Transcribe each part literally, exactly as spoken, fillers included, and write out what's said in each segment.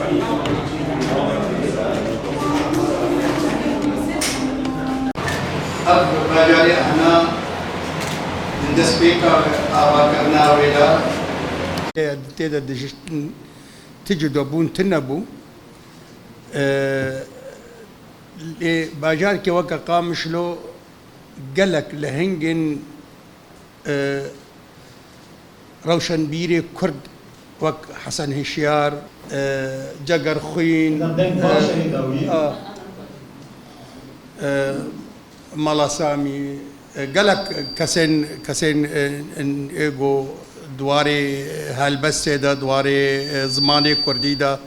Ev bajarê ehna di destpêka avakirina wê de. Tê de dijî ti cudabûn tune bû. Ee, lê bajarkê weke Qamişlo gelek li hingên, e, rewşenbîrê Kurd wek Hesen Hişyar, e, Cegerxwîn, Deng e, baş e, dawî. A, e, Mala Samî, e, gelek kesên, kesên, e, in, ê go di warê helbestê de, di warê, e, zimanê Kurdî de,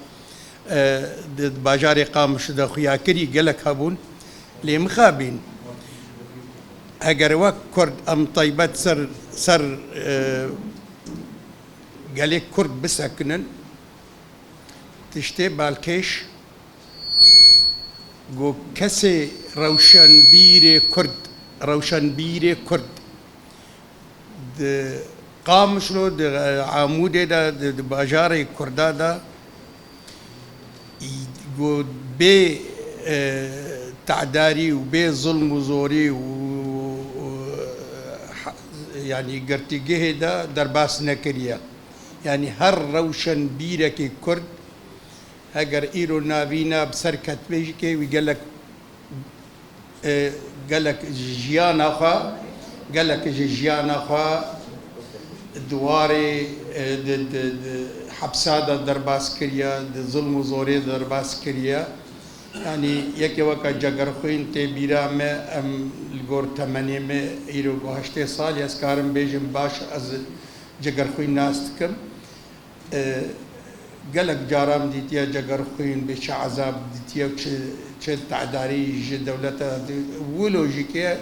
e, di, di bajarê Qamişlo de xuyakirî gelek hebûn. Lê mixabin, eger wek Kurd em taybet ser, ser, e, gelê Kurd bisekinin, tiştê balkêş, ku kesê rewşenbîrê Kurd, rewşenbîrê Kurd di Qamişlo, di Amûdê de, di, di bajarê Kurda de, ku bê, e, tedarî û bê zilm û zorî û, û, ha-, yanî girtîgehê de derbas nekiriye. Yanî her rewşenbîrekî Kurd, heger îro navîna bi ser ketibê jî ke wî gelek, e, gelek ji jiyana xwe, gelek ji jiyana xwe di warê, e, di, di, di hepsa de derbas kiriye, di zilm û zorê de derbas kiriye. Yanî yekê weke Cegerxwîn tê bîra me, em li gor temenê me îro got heştê salî, ez karim bêjim baş, ez Cegerxwîn nas dikim. E, gelek caran dîtiye Cegerxwîn bê çi ezab dîtiye û çi, çi tedarî ji dewleta di-, wilo jî ke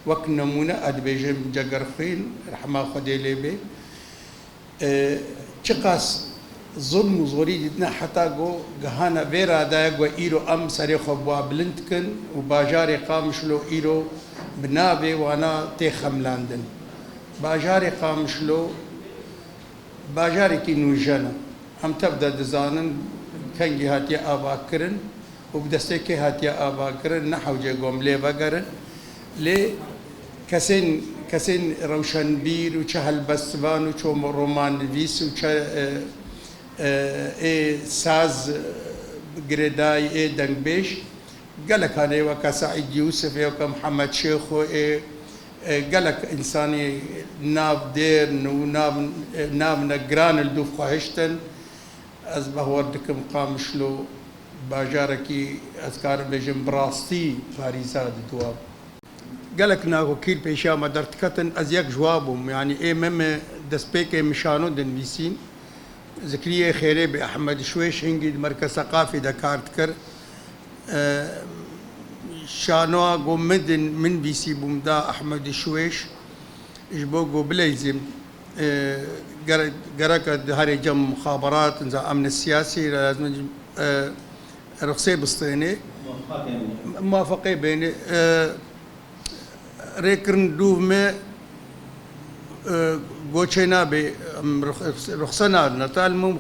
wek nemûne ez dibêjim Cegerxwîn, rehma Xwedê lê bê. E, çiqas zilm û zorî dîtine heta ku gihane vê radeye ku îro em serê xwe bi wa bilind dikin û bajarê Qamişlo îro bi navê wana tê xemilandin. Bajarê Qamişlo bajarekî nûjen e. Em tev de dizanin kengî hatiye avakirin û bi destê kê hatiye avakirin, ne hewce ku em lê vegerin. Lê kesên, kesên rewşenbîr û çi helbestvan û çi romannivîs û çi, e, e, ê saz, e, girêdayî, ê dengbêj, gelek hane weke Seîd Yûsif ê, weke Mihemed Şêxo ê, e, gelek însanî nav dêr û nav, e, navne giran li dûv xwe hiştin. Ez bawer dikim Qamişlo bajarekî, ez karim bêjim, bi rastî parîza didiwa. Gelek nagokîr pêşiya me derdiketin, ez yek ji wa bûm. Yanî ê me, me destpêkê min şano dinivîsîn. Zikriyê xêrê bi Ehmed Şwêş hingî di Merkez Seqafî de kar dikir. E, şanoa ku min din, min vîsî bûm da Ehmed Şwêş ji bo ku bileyzîm, e, gere-, gereke di herê cem muxaberat, niza emni siyasî, lazim, e, ruxsê bistênê. Muwafaqê bênê. E, rêkirin dûv me, e, goçê nabê, em rux-, ruxse nadine. Tal mum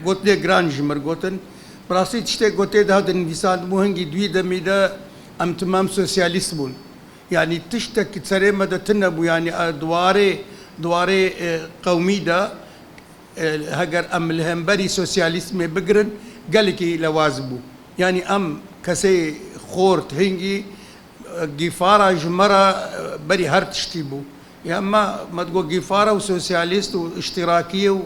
gotinê giran ji mir gotin. Bi rastî tiştê gotê de hat dinivîsandibû, hingî di wî demî de em timam sosyalîst bûn. Yanî tiştek serê me de tune bû, yanî, e, di warê, di warê, e, qewmî de, e, heger em li hemberî sosyalîzmê bigirin, gelekî lewaz bû. Yanî em kesê xort hingî, e, gîfara ji me re, e, berî her tiştî bû. Ya me, me digot gîfara û sosyalîst û îştîrakiyê û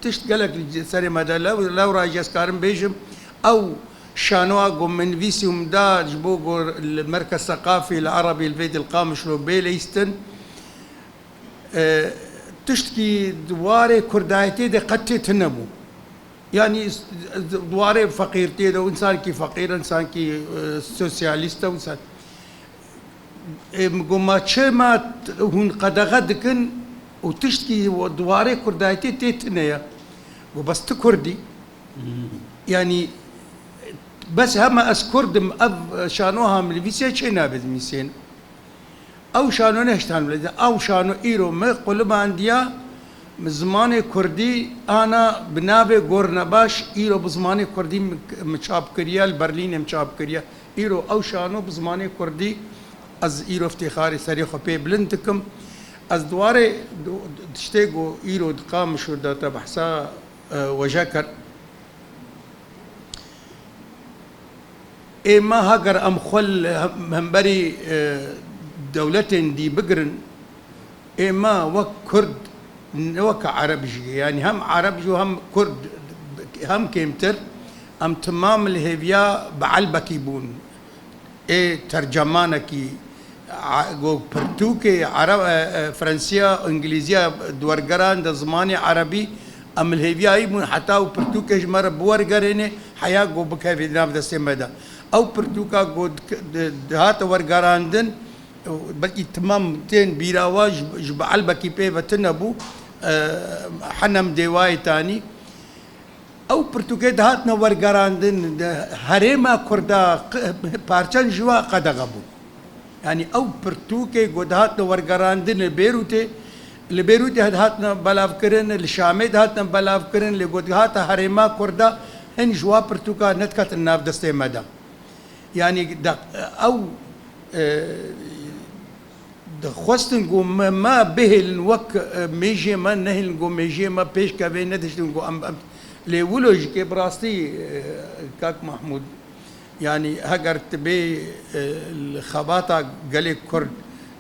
tişt gelek li serê me de lew, lewra jî ez karim bêjim, ew şanoa ku min nivîsî û min da ji bo ku li Merkez Seqafî li Erebî li vê dil Qamişlo bê leyîstin, e, tiştkî di warê kurdayetê de qet tê tune bû. Yanî s-, di warê feqîrtiyê de û însankî feqîr, însankî, e, sosyalîst e û însan, e, min got, ma çima t-, hûn qedexe dikin û tiştkî di warê kurdayetê tê tune ye? Got, bes tu kurd î. Yanî bes hema ez kurd im, ev şanoha min nivîsiye çê nabe dinivîsên. Ew şano nehiştan bile. Ew şano îro me qulibandiya Min zimanê kurdî ana bi navê Gor Nebaş, îro bi zimanê kurdî min, min çap kiriye, li Berlînê min çap kiriye. Îro ew şano bi zimanê kurdî ez îro îftîxarî serê xwe pê bilind dikim. Ez di warê di, di tiştê ku îro di Qamişlo de te behsa, e, weje kir. Ê me heger em xwe li hem-, hemberî, e, dewletên dî bigirin, ê me wek Kurd, ne weke Ereb jî, yanî hem Ereb jî û hem Kurd, hem kêmtir, em timam li hêviya bi Elbekî bûn. Ê tercemanekî, a, go pirtûkê Ereb, e, e, Fransiya, Îngilîziya di wergeran de zimanê Erebî, em li hêviya wî bûn, heta û pirtûkê ji me re biwergerêne, heya go bikeve di nav destê me de. Ew pirtûka go dik-, di-, dihate wergerandin, belkî timam tên bîra we ji, ji bi Elbekî pê ve tune bû, e, Henem Dêwayê Tanî. Ew pirtûkê dihatine wergerandin, di herêma Kurda q-, parçen ji wa qedexe bûn. Yanî ew pirtûkê ku dihatine wergerandin li Bêrûtê, li Bêrûtê dihatine belavkirin, li Şamê dihatine belavkirin, lê ku dihate herêma Kurda, hin ji wa pirtûka nediketin nav destê me de. Yanî de, ew, e, Dixwestin ku me, me bihêlin wek, e, mêjê me, nehêlin ku mêjê me pêş keve, nedihiştin ku em, em, lê wilo jî kê bi rastî, e, kak Mahmûd, yanî heger tu bê, e, li xebata gelê Kurd,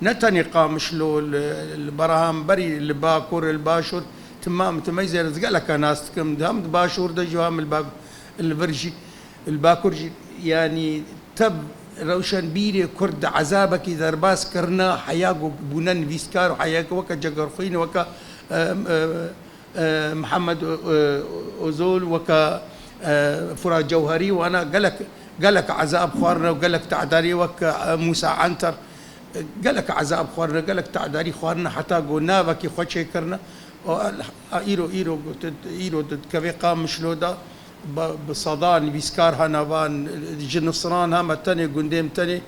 ne tenê Qamişlo, li, li berahamberî, li Bakur, li Başûr, timam, tu meyzêr, ez geleka nas dikim, hem di Başûr de jî, hem li Bak-, li vir jî. Li Bakur jî, yanî tev rewşenbîrê Kurd di ezabekî derbas kirine, heya ku bûne nivîskar û heya ku weke Cegerxwîn, weke, e, e, e, Mihemed, e, Ozol, weke, e, Furat Cewherî, wana gelek, gelek ezab xwarine û gelek te'darî weke, e, Mûsa Anter, e, gelek ezab xwarine, gelek te'darî xwarine, heta ku navekî xwe çêkirine. O, el-, a, îro, îro, îro di kevê Qamişlo de, Ba-, bi sedan nivîskar hene van, ji Nisran heme tenê gundê min tenê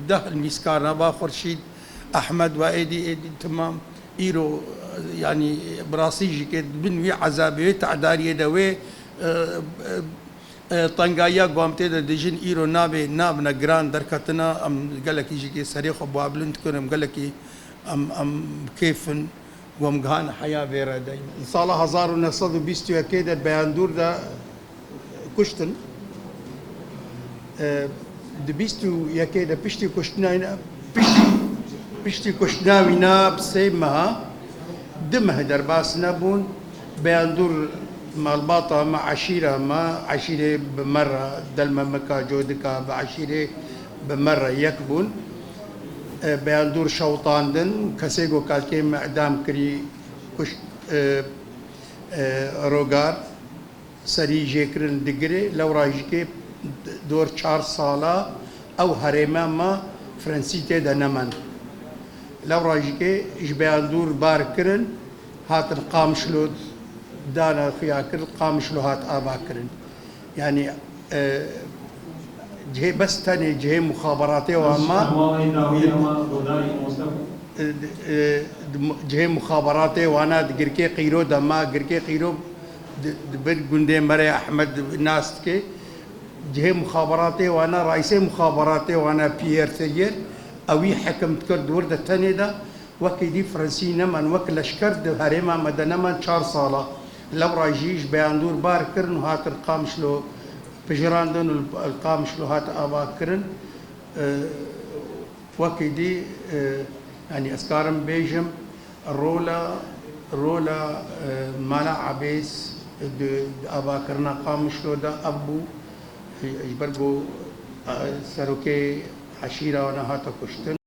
deh nivîskar hene, va Xurşîd, Ehmed ve êdî, êdî timam. Îro, yanî, bi rastî jî kê bin wî ezabê, wê te'dariyê de, wê, e, e, e, tengayiya ku em tê de dijîn, îro navê, navine giran derketina, em gelekî jî kê serê xwe bi wa bilind dikin, em gelekî, em, em bi kêf in. Gom gihane heya vê redeyî. Di sala hezar û neh sed û bîst û yekê de Beyandûr de kuştin. E, di bîst û yekê de piştî kuştina wî ne, piştî, piştî kuştina wî ne bi sê meha, du meh derbas nebûn. Beyandûr malbata me, eşîra me, eşîrê bi me re, Delmemika, Codika, bi eşîrê bi me re yek bûn. E, Beyandûr şewitandin, kesê ku kalkê me idam kirî, kuşt, e, e, Rogar, serî jê kirin digirê, lewra jî kê dor çar sala ew herêma me Fransî tê de nemend. Lewra jî kê ji Beyandûr bar kirin, hatin Qamişlo dana xuya kir, Qamişlo hat ava kirin. Yanî, e, cihê bes tenê cihê muxaberatê wan ma, e, e, cihê muxaberatê wana di Girkê Qîro de ma, Girkê Qîro di, di bin gundê Merê Ehmed nas dike. Cihê muxaberatê wana, raîsê muxaberatê wana Pierre Tellier, ewî hekim dikir di wir de tenê de. Wekî dî Fransî neman, wek leşker di herêma me de neman çar sala. Lewra jî ji Beyandûr bar kirin û hatin Qamişlo pijirandin û li, li Qamişlo hat ava kirin. E, wekî dî, e, yanî ez karim bêjim, rola, rola, e, Mala Ebês di, di avakirina Qamişlo de ev bû, e, ji ber ku, e, serokê eşîra wana hate kuştin.